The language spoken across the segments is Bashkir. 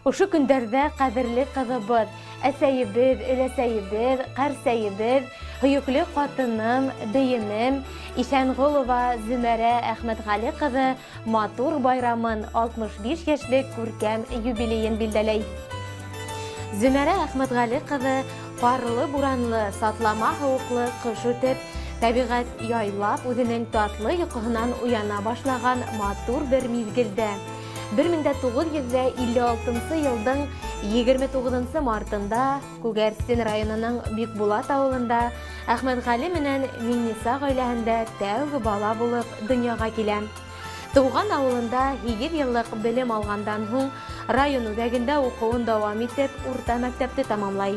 Ошо көндәрҙә ҡәҙерле ҡыҙыбыҙ, әсәйебеҙ, өләсәйебеҙ, ҡәрсәйебеҙ, һөйөклө ҡатыным, бейемем Иҫәнғолова Зөмәрә Әхмәтғәле ҡыҙы матур байрамын 65 йәшлек күркәм юбилейын билдәләй. Зөмәрә Әхмәтғәле ҡыҙы ҡарлы-буранлы, сатлама һыуыҡлы ҡыш үтеп, тәбиғәт яйлап үҙенең татлы йоҡоһонан уяна башлаған матур бер миҙгелдә 1956 йылдың 29 мартында Күгәрсен районының Бикбулат ауылында Әхмәтғәле менән Миңниса ғаиләһендә тәүге бала булып донъяға килә. Тыуған ауылында 8 йыллыҡ белем алғандан һуң район үҙәгендә уҡыуын дауам итеп урта мәктәпте тамамлай.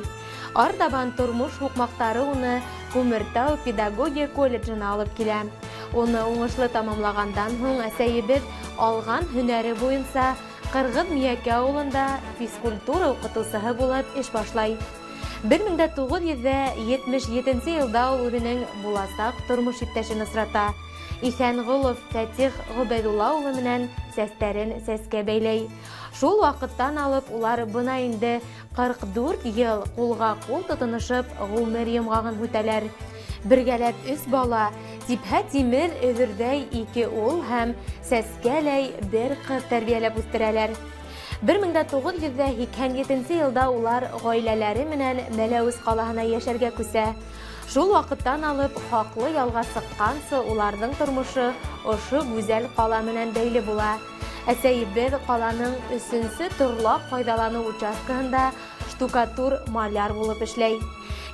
Артабан тормош һуҡмаҡтары уны Күмертау педагогия колледжына алып килә. Уны уңышлы тамамлағандан һуң әсәйебеҙ алған һөнәре буйынса Ҡырғыҙ Миәкә ауылында физкультура уҡытыусыһы булып эш башлай. 1977 йылда ул үҙенең буласаҡ тормош иптәшен осрата. Иҫәнғолов Фәтих Ғөбәйҙулла улы менән сәстәрен сәскә бәйләй. Шул ваҡыттан алып улар бына инде 44 йыл ҡулға ҡул тотоношоп ғүмер йомғағын һүтәләр. Бергәләп 3 бала, типһә тимер өҙөрҙәй 2 ул һәм сәскәләй 1 ҡыҙ тәрбиәләп үҫтерәләр. 1987 йылда улар ғаиләләре менән Мәләүез ҡалаһына йәшәргә күсә. Шул ваҡыттан алып хаҡлы ялға сыҡҡансы уларҙың тормошо ошо гүзәл ҡала менән бәйле була. Әсәйебеҙ ҡаланың 3-нсө торлаҡ файҙаланыу участкаһында штукатур-маляр булып эшләй.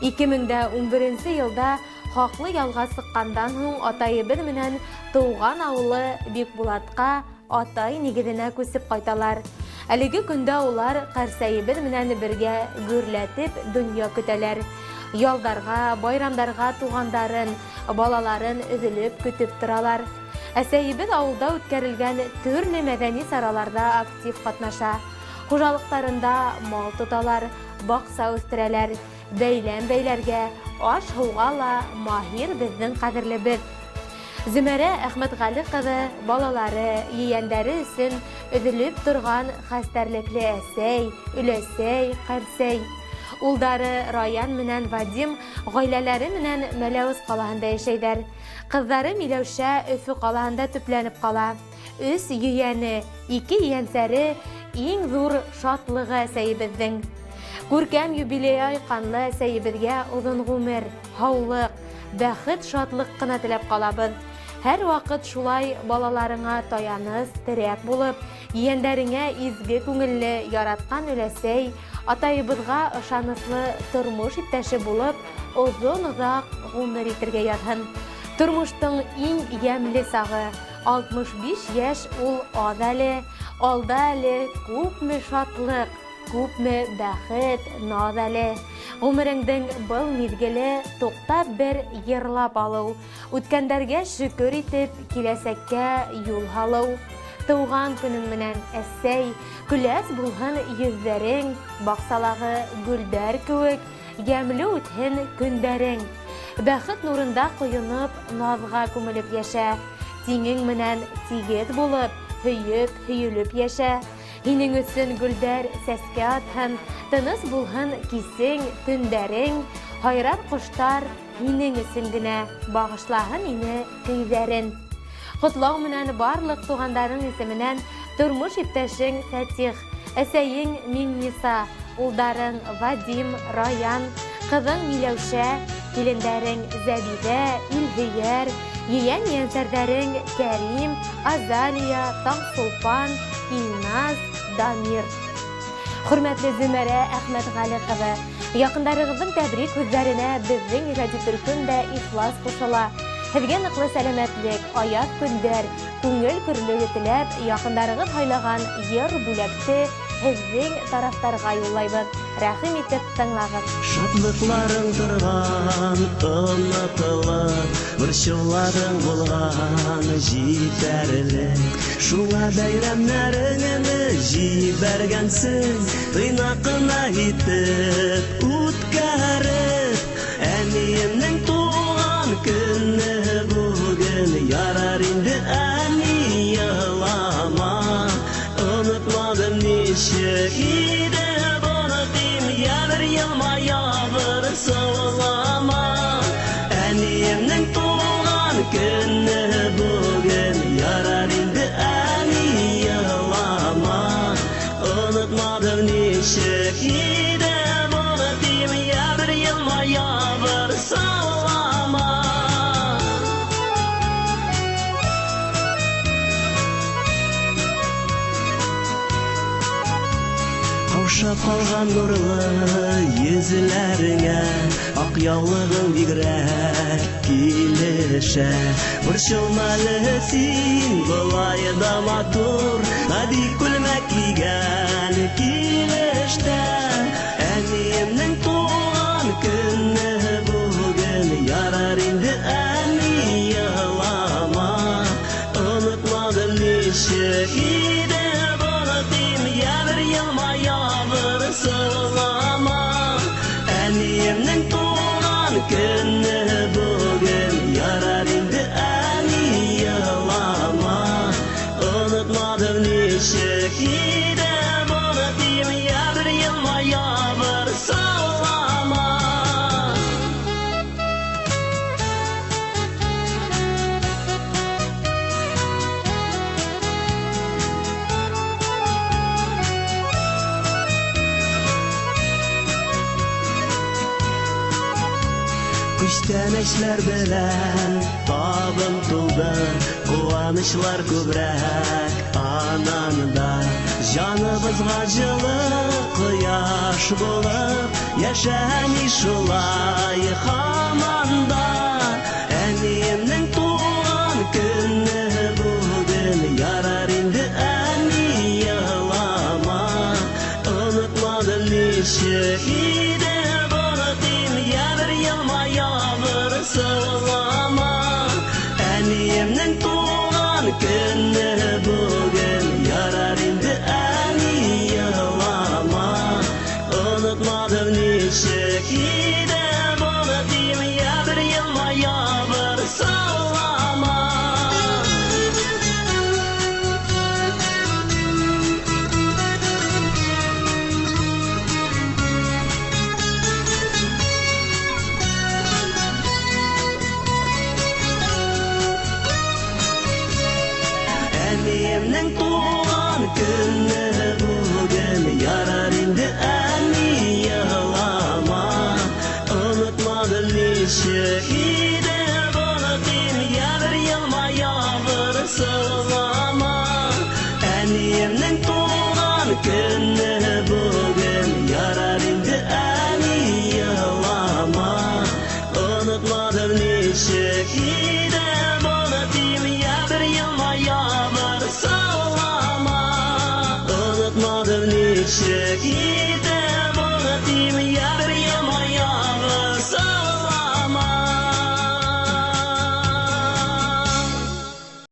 2011 йылда хаҡлы ялға сыҡҡандан һуң атайыбыҙ менән тыуған ауылы Бикбулатҡа атай нигеҙенә күсеп ҡайталар. Әлеге көндә улар ҡәрсәйебеҙ менән бергә гөрләтеп донъя көтәләр. Ялдарға, байрамдарға туғандарын, балаларын өҙөлөп көтөп торалар. Әсәйебеҙ ауылда үткәрелгән төрлө мәҙәни сараларҙа актив ҡатнаша. Хужалыҡтарында мал тоталар, баҡса үҫтерәләр, бәйләм бәйләргә, аш-һыуға ла маһир беҙҙең ҡәҙерлебеҙ. Зөмәрә Әхмәтғәле ҡыҙы балалары, ейәндәре өсөн өҙөлөп торған хәстәрлекле әсәй, өләсәй, ҡәрсәй. Улдары Раян менән Вадим ғаиләләре менән Мәләүез ҡалаһында йәшәйҙәр. Ҡыҙҙары Миләүшә Өфө ҡалаһында төпләнеп ҡала. 3 ейәне, 2 ейәнсәре иң ҙур шатлығы әсәйебеҙҙең. Күркәм юбилей айҡанлы әсәйебеҙгә оҙон ғүмер, һаулыҡ, бәхет, шатлыҡ ҡына теләп ҡалабыҙ. Һәр ваҡыт шулай балаларыңа таяныс, терәк булып, ейәндәреңә изге күңелле, яратҡан өләсәй, атайыбыҙға ышаныслы тормош иптәше булып, оҙон-оҙаҡ ғүмер итергә яҙһын. Тормоштоң иң йәмле сағы 65 йәш ул аҙ әле, алда әле күпме шатлыҡ, күпме бәхет, наҙ әле. Ғүмереңдең был миҙгеле туҡтап бер йырлап алыу, үткәндәргә шөкөр итеп, киләсәккә юл һалыу. Тыуған көнөң менән, әсәй, көләс булһын йөҙҙәрең, баҡсалағы гөлдәр кеүек, йәмле үтһен көндәрең. Бәхет нурында ҡойоноп, наҙға күмелеп йәшә. Тиңең менән тигеҙ булып, һөйөп, һөйөлөп йәшә. Һинең өсөн гөлдәр сәскә атһын, тыныс булһын кисең, төндәрең, һайрар ҡоштар һинең өсөн генә бағышлаһын ине көйҙәрен. Ҡотлау менән барлыҡ туғандарың исеменән тормош иптәшең Фәтих, әсәйең Миңниса, улдарың Вадим, Раян, ҡыҙың Миләүшә, килендәрең Зәбиҙә, Илһөйәр, ейән-ейәнсәрҙәрең Кәрим, Азалия, Таңсулпан, Илназ, Дамир. Хөрмәтле Зөмәрә Әхмәтғәле ҡыҙы, яҡындарығыҙҙың тәбрик һүҙҙәренә беҙҙең ижади төркөм дә ихлас ҡушыла. Һеҙгә ныҡлы сәләмәтлек, аяҙ көндәр, күңел көрлөгө теләп, яҡындарығыҙ һайлаған йыр бүләкте һеҙҙең тарафтарға юллайбыҙ. Рәхим итеп тыңлағыҙ. Шатлыҡларың торған онотолоп, борсоуларың булған етәрлек. Шуңа бәйрәмнәреңне җибәргәнсең, тыйнак кына итеп үткәреп. Әниемнең туган көне бүген, ярар инде әни елама. Онытмадым ничек Ошап ҡалған нурлы йөҙләреңә, аҡ яулығың бигерәк килешә. Борсолма әле син, былай ҙа матур, гади күлмәк кейгән килештә. Әниемдең тыуған көнө бөгөн, ярар инде әни йылама. Онотманым нисек иде быныҡ, я бер йылмая, бер сылама. Әниемдең тыуған көнө бөгөн, ярар инде әни йылама. Онотманым нисек иде быныҡ, я бер йылмая, бер сылама. Күстәнәчләр белән табын тулды, ҡыуаныслар күберәк ананда. Җаныбызга җылы кояш булып, яшәми шулай һаман да. Әниемнең туган көне бүген, ярар инде әни елама. Онытмадым ничек иде быныҡ, я бер йылмая, бер сылама. Әниемнең туган көне бүген, ярар инде әни елама. Онытмадым ничек иде быныҡ, я бер йылмая, бер сылама. Әниемнең туган көне бүген, ярар инде әни елама. Онытмадым ничек иде быныҡ, я бер йылмая, бер сылама. Әниемнең туган көне бүген, ярар инде әни елама. Онытмадым ничек иде быныҡ, я бер йылмая, бер сылама. Онытмадым ничек иде